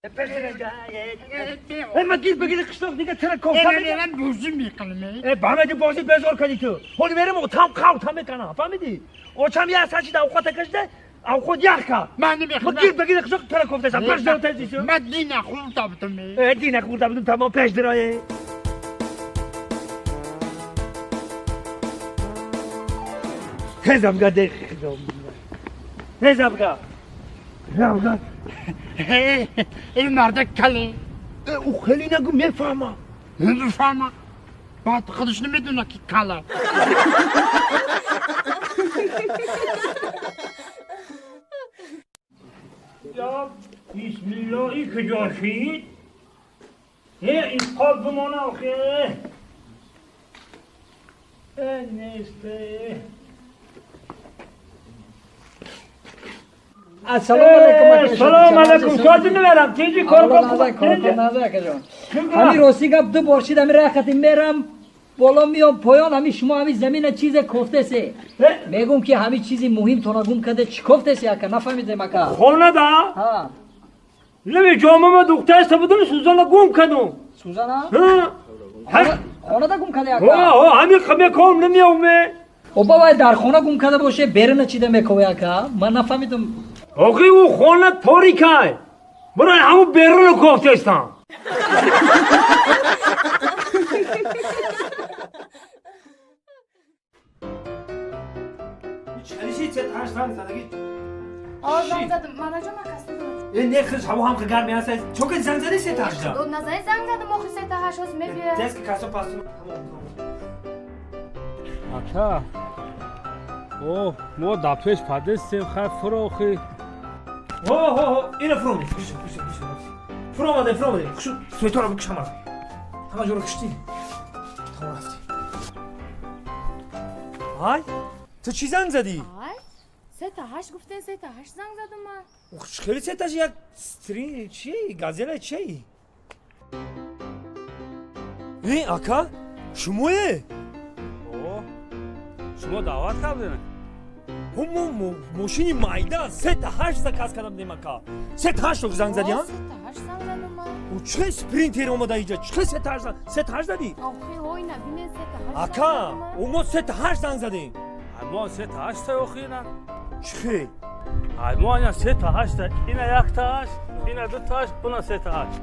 ма гир бигири қишлоқ дига тира кофта ман бозӣ мекунам. Бамеди бозӣ безор кардӣ ту. Ҳоли мерем там қав там мекана, фаҳмидӣ? Очам я сачида авқота кашида, авқот ях кард. Ман намехоҳам. Гир бигири қишлоқ тира кофтасам. Пеш дара тезису. Ман дина хӯрда будам. Дина хӯрда будум, тамом пеш дарое. Тезам га дех. Тезам га. Тезам га. Ин марда кале. Ӯ хеле нагу мефаҳмам. Намефаҳмам. Баъд худаш намедона ки кала. Я бисмиллоҳи куҷо шид? Ин қоб бимона охе. Нест. Ассалому алайкум. Салом алайкум. Соати мебарам. Тинҷи кор кор кор. Ҳами рости гап ду бор шид ҳами рахати мерам боло миём поён ҳами шумо ҳами замина чизе кофтесе. Мегум ки ҳами чизи муҳим тона гум карде чӣ кофтесе ака нафаҳмидем ака. Хона да? Ҳа. Леви ҷомама духтаста будум Сузана гум кардум. Сузана? Ҳа. Хона да гум карде ака? Ҳа, ҳами меком намеоме. О бабай дар хона гум карда боше берина чида мекове ака? Ман нафаҳмидум. Охи ӯ хона торикай. Барои ҳамун беруну кофтестам. Занг задам. Манаҷон ман касб дорам. Не хиш ҳаво ҳам гарми аст. Чо ки занг зади се ташда? Назари занг задам охи се таҳаш ҳоз мебия. Тез ки касо пас. Ака. О, мо да пеш падестем хай фурохи. Ҳо ҳо ҳо, ина фуром. Пишу пишу пишу. Фуром омаде, фуром омаде. Хушу светора бикш ҳама. Ҳама ҷоро киштӣ. Тамом рафтӣ. Ай, ту чӣ занг задӣ? Ай, се таҳаш гуфтен, се таҳаш занг задам ман. Хеле се таш як стрин чи газела чи? Ака, шумое? О, шумо даъват кардем. Мо мошини майда се таҳаш заказ кардам дем ака. Се таҳаш занг задӣ, ҳа? Се таҳаш занг задам ман. Ӯ чӣ спринтер омада иҷа? Чӣ се таҳаш се таҳаш задӣ? Охи, ҳой набинен се таҳаш. Ака, ӯ мо се таҳаш занг задем. Ай мо се таҳаш та охи ина. Чӣ? Ай мо ина се таҳаш та, ина як таҳаш, ина ду таҳаш, уна се таҳаш.